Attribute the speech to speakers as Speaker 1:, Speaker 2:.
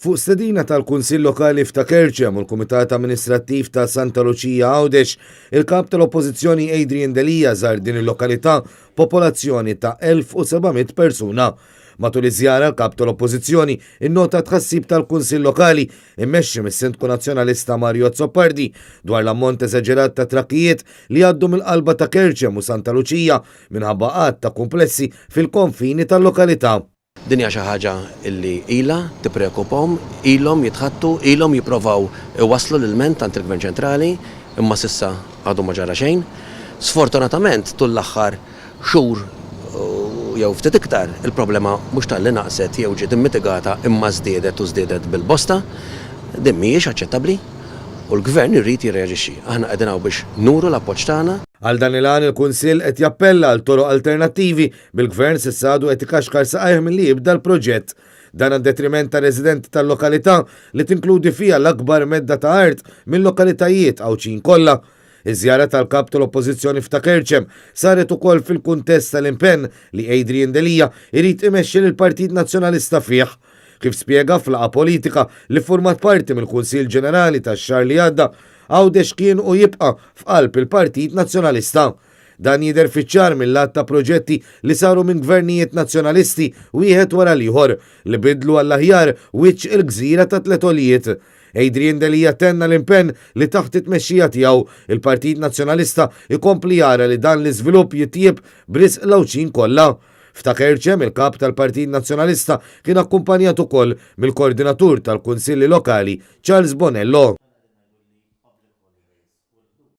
Speaker 1: Fuq stedina tal-Kunsill Lokali f'Ta' Kerċem u l-Kumitat Amministrattiv ta' Santa Luċija Għawdex, il-Kap tal-Oppożizzjoni Adrian Delia żar din il-lokalità b'popolazzjoni ta' 1,700 persuna. Matul iż-żjara l-Kap tal-Oppożizzjoni innota t-tħassib tal-Kunsill Lokali immexxi mis-Sindku Nazzjonalista Mario Azzopardi dwar l-ammont eżaġerat ta' trakkijiet li jgħaddu mill-qalba ta' Kerċem u Santa Luċija minħabba għadd ta' kumplessi fil-konfini tal-lokalità.
Speaker 2: Din hija xi ħaġa li ilha tippreokupahom, ilhom jitħaddtu, ilhom jipprovaw iwasslu l-ilment għand il-Gvern Ċentrali, imma s'issa għadu ma ġara xejn. Sfortunatament tul l-aħħar xhur jew ftit iktar, il-problema mhux talli naqset jew ġiet immitigata imma żdiedet u żdiedet bil-bosta. Din mhijiex aċċettabbli u l-Gvern irid jirreaġixxi. Aħna qegħdin hawn biex nuru l-appoġġ tagħna.
Speaker 1: Għal dan il-għan il-Kunsill qed jappella għal toroq alternattivi bil-Gvern s'issa għadu qed ikaxkar saqajh milli jibda l-proġett. Dan għad-detriment tar-residenti tal-lokalità li tinkludi fiha l-akbar medda ta' art mil-lokalitajiet Għawdxin kollha. Iż-żjara tal-Kap tal-Oppożizzjoni f'Ta' Kerċem saret ukoll fil-kuntest tal-impenn li Adrian Delia jrid imexxi lill-Partit Nazzjonalista fih. Kif spjega f'laqgħa politika li ffurmat parti mill-Kunsill Ġenerali tax-xahar li għadda, Għawdex kien u jibqa' f'qalb il-Partit Nazzjonalista. Dan jidher fiċ-ċar mill-għadd ta' proġetti li saru minn gvernijiet Nazzjonalisti wieħed wara l-ieħor li biddlu għall-aħjar wiċċ il-gżira ta' tlett għoljiet. Adrian Delia tenna l-impenn li taħt it-tmexxija tiegħu, il-Partit Nazzjonalista jkompli jara li dan l-iżvilupp jitjieb b'risq l-Għawdxin kollha. F'Ta' Kerċem, il-Kap tal-Partit Nazzjonalista kien akkumpanjat ukoll mill-Koordinatur tal-Kunsilli Lokali Charles Bonello.